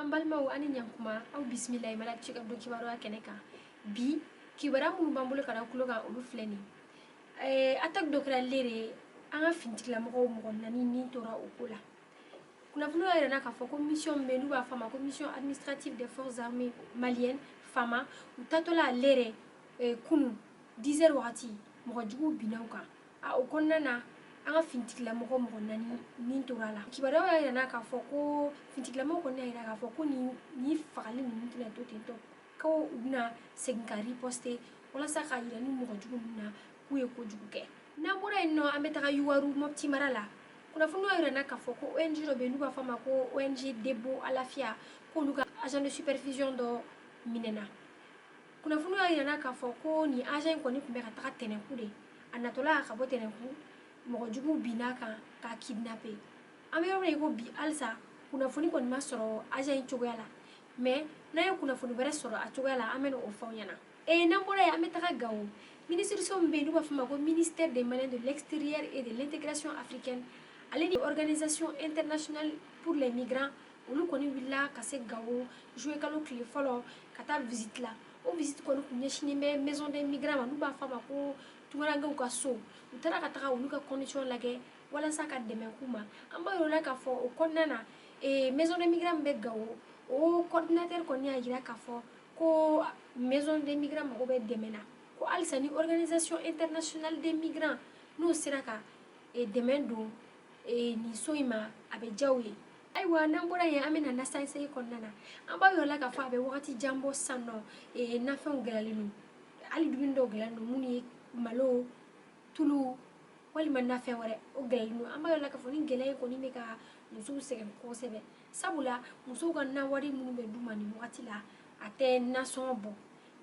An balimaw, ani ɲankuma. Aw bisimila Mali Actu ka don kibaruya kɛnɛ kan. Bi kibaruya minnu b'an bolo ka da kulo kan, olu filɛ nin ye. Attaque dɔ kɛra Lere, an ka finitigilamɔgɔw mɔgɔ naani ni tora o ko la. Kunnafoniw y'a yira k'a fɔ ko mission min bɛ yen, n'u b'a fɔ a ma ko Mission administrative des forces armées maliennes, FAMA, u taatɔla Lere kunu 10 heures wagati, mɔgɔ juguw binna u kan. A o kɔnɔna na, an ka finitigilamɔgɔ mɔgɔ naani ni tora a la. Kibaruyaw y'a yira k'a fɔ ko finitigilamɔgɔw kɔni y'a yira k'a fɔ ko nin fagali ninnu tɛna to ten tɔ, ko u bɛna segin ka riposter walasa k'a yira ni mɔgɔ jugu ninnu na k'u ye kojugu kɛ. N'an bɔra yen nɔ, an bɛ taga Yuwaru, Mɔpti mara la. Kunnafoniw y'a yira k'a fɔ ko ONG dɔ bɛ yen, n'u b'a fɔ a ma ko ONG Debo Alafia, k'olu ka agent de supervision dɔ minɛna. Kunnafoniw y'a yira k'a fɔ ko nin agent in kɔni tun bɛ ka taga Tɛnɛnku de. A natɔla ka bɔ Tɛnɛnku, mɔgɔ juguw binna kan k'a kidnapper. An bɛ yɔrɔ min na i ko bi, halisa kunnafoni kɔni ma sɔrɔ agent in cogoya la, mais n'an ye kunnafoni wɛrɛ sɔrɔ a cogoya la, an bɛ o fɔ aw ɲɛna. N'an bɔra yen, an bɛ taga Gawo. Minisiriso min bɛ yen, n'u b'a fɔ a ma ko Ministère des Maliens de l'extérieur et de l'intégration africaine, ale ni Organisation internationale pour les migrants, olu kɔni wulila ka se Gawo juillet kalo tile fɔlɔ ka taa visite la. O visite kɔni tun ɲɛsinnen bɛ maison des migrants ma, n'u b'a fɔ a ma ko tunkarankew ka so. U taara ka taga olu ka condition lajɛ walasa ka dɛmɛ k'u ma. An b'a yir'u la k'a fɔ o kɔnɔna na, maison des migrants min bɛ Gawo, o coordinateur kɔni y'a yira k'a fɔ ko maison des migrants mago bɛ dɛmɛ na, ko halisa ni Organisation internationale des migrants n'o sera ka dɛmɛ don nin so in ma, a bɛ diya u ye. Ayiwa, n'an bɔra yen, an bɛ na nasansɛgɛ kɔnɔna na. An b'a yira la k'a fɔ a bɛ wagati jan bɔ sisan nɔ, nafɛnw gɛlɛyalen don, hali dumuni dɔw gɛlɛyalen don, minnu ye malo, tulu walima nafɛn wɛrɛ, o gɛlɛyalen don. An b'a yira la k'a fɔ ni gɛlɛya in kɔni bɛ ka musow sɛgɛn kosɛbɛ, sabula musow ka nawari minnu bɛ d'u ma nin wagati la, a tɛ nasɔngɔ bɔ.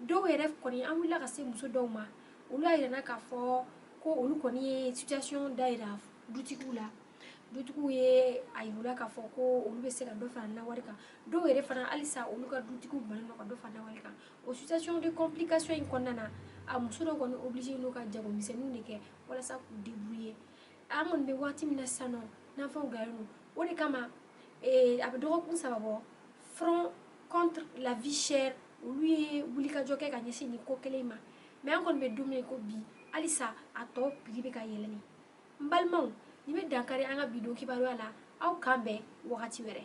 Dɔw yɛrɛ kɔni, an wulila ka se muso dɔw ma, olu y'a yira k'a fɔ ko olu kɔni ye situation da yira dutigiw la. Dutigiw ye a yir'u k'a fɔ ko olu bɛ se ka dɔ fara nawari kan. Dɔw yɛrɛ fana, halisa olu ka dutigiw bannen don ka dɔ fara nawari kan. O situation de complication in kɔnɔna na, a muso dɔw kɔni obligé n'u ka jagomisɛnninw de kɛ walasa k'u débrouiller. An kɔni bɛ waati min na sisan nɔ, nafɛnw gɛlɛyalen don. O de kama, a bɛ dɔgɔkun 3 bɔ, Front contre la vie chère, olu ye wulikajɔ kɛ ka ɲɛsin nin ko kelen in ma. Mais an kɔni bɛ don min na i ko bi, halisa a tɔ prix bɛ ka yɛlɛ. N balimaw, nin bɛ dankari an ka bi don kibaruya la. Aw kan bɛn wagati wɛrɛ.